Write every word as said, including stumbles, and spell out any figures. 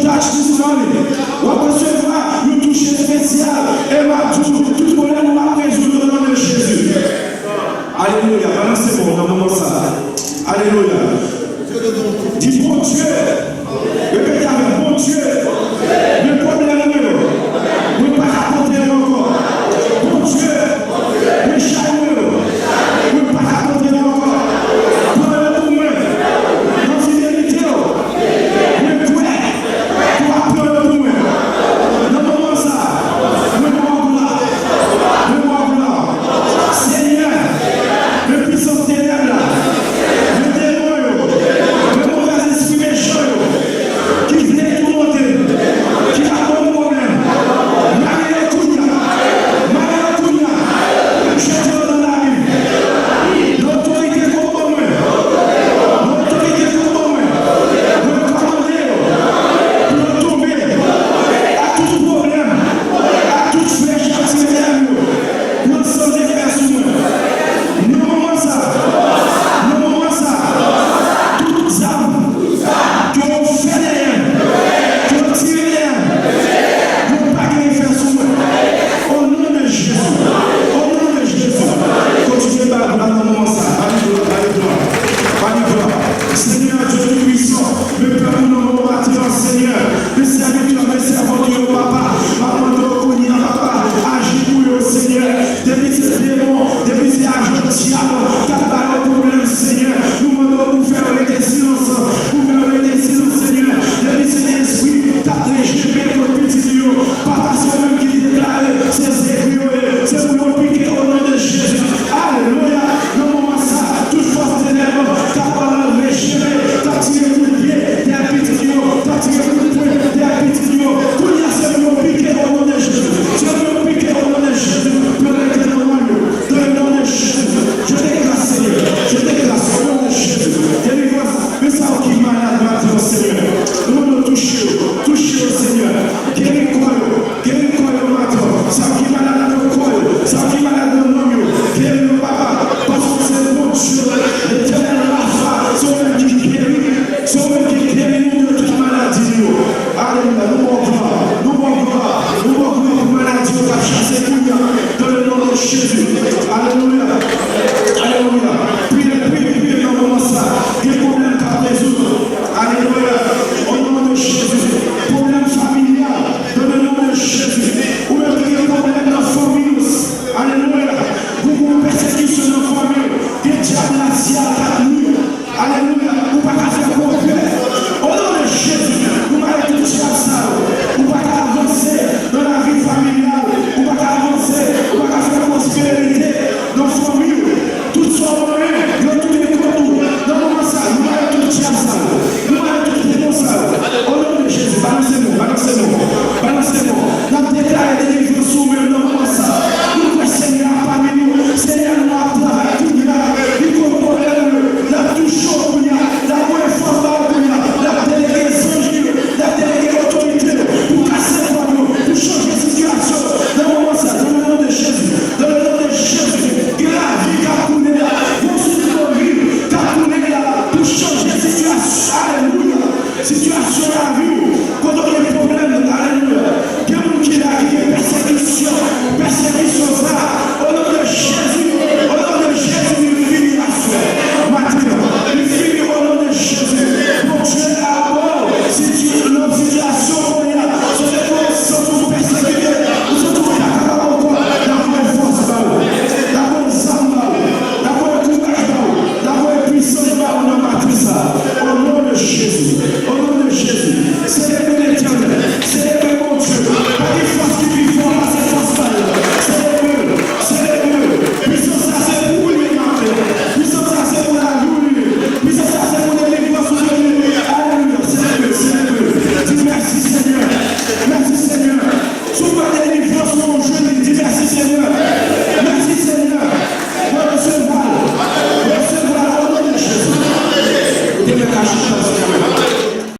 Touch this morning. W ap resevwa yon touch espesyal. E m ap di w, tout pwoblèm ou ap rezoud o non de Jezi. Alelouya. Balanse men w nan moman sa. Alelouya. Di, Bondye. Repete avè m, Bondye. Men pwoblèm mwen yo. Mwen pa ka pote yo ankò. Bondye. Men chay mwen yo. Mwen pa ka pote yo ankò. Pran yo pou mwen. Nan fidelite w. Mwen kwè ou ap pran yo pou mwen. Nan moman sa, mwen ba w glwa. Mwen ba w glwa. Senyè, men pisans tenèb la, men demon yo, men movèz espri mechan yo, ki vle toumante m, ki ap ban m pwoblèm, mare yo kounye a, mare yo kounye a, jete yo nan labim. Nan otorite ke w ban mwen, nan otorite ke w ban mwen, mwen kòmande yo pou yo tonbe ak tout pwoblèm, ak tout flèch k ap tire dèyè m yo. Pran san zefè sou mwen. Nan moman sa, nan moman sa, tout zam ke yo fè dèyè m, ke yo tire dèyè m, yo pa gen efè sou mwen. O non de Jezi, o non de Jezi, kontinye ba glwa nan moman sa. Ba li glwa, ba li glwa, ba li glwa. Senyè Dye Toupisan, men pèp ou nan men w maten an, Senyè. Men sèvitè, men sèvant ou yo, papa. M ap mande w kounye a, papa, aji pou yo, Senyè. Depi se demon, depi se ajan dyab k ap ba yo pwoblèm, Senyè, nou mande w pou fè yo rete silans, pou fè yo rete silans, Senyè. Depi se espri k ap rejime kont pitit ou yo, papa, se ou menm ki deklare se zegri yo ye, se pou yo pike o non de Jezi. Alelouya! Nan moman sa, tout fòs tenèb k ap ba yo rejime, k ap tire kout pye dèyè pitit yo, k ap tire kout pwen dèyè pitit yo, kounye a se pou yo pike o non de Jezi. Se pou yo pike o non de Jezi. Yo rete nan mòn yo. Dans le nom de Jésus, je déclare, Seigneur, je déclare au nom de Jésus, délivrance. Men sa yo ki malad maten an, Senyè, nou mande w touche yo, touche yo, Senyè. Geri kò yo, geri kò yo maten an. Sa yo ki malad nan kò yo, sa yo ki malad nan nanm yo, geri yo, papa. Paske w se Bondye, Letènèl Rafa, se ou menm ki geri, se ou menm ki geri nou de tout maladi nou yo. Alelouya, nou ba w glwa, nou ba w glwa, nou ba w glwa pou maladi yo k ap chase kounye a. Dans le nom de Jésus. Alelouya. Alelouya. Priye, priye, priye nan moman sa. Gen pwoblèm k ap rezoud. Alelouya. O non de Jezi. Pwoblèm familyal. Dans le nom de Jésus. Ou menm ki gen pwoblèm nan fanmi w. Alelouya. Ou gen pèsekisyon nan fanmi w. Gen dyab rasyal k ap nwi w. Alelouya. Ou pa ka fè pwogrè. O non de Jezi, nou mare tout dyab sa yo. Ou pa ka avanse nan lavi familyal. Ou pa ka avanse. Ou pa ka fè pwosperite nan fanmi w. Tout sa w renmen, yo tounen kont ou. Nan moman sa, nou mare tout dyab sa yo. Nou mare tout demon sa yo. O non de Jezi, balanse men w, balanse men w, balanse men w. N ap deklare delivrans sou ou menm nan moman sa. Nou kwè Senyè a pami nou. Senyè nou ap travay kounye a. Li konn pwoblèm yo. L ap touche w kounye a. L ap voye fòs ba w kounye a. L ap delege zanj li yo. L ap delege otorite yo pou kase kòd yo, pou chanje sitiyasyon. Nan moman sa, dans le nom de Jésus, dans le nom de Jésus, gen lavi k ap koule la. Yon souf dlo viv k ap koule la pou chanje sitiyasyon. Alelouya. Sitiyasyon lavi w, kote w gen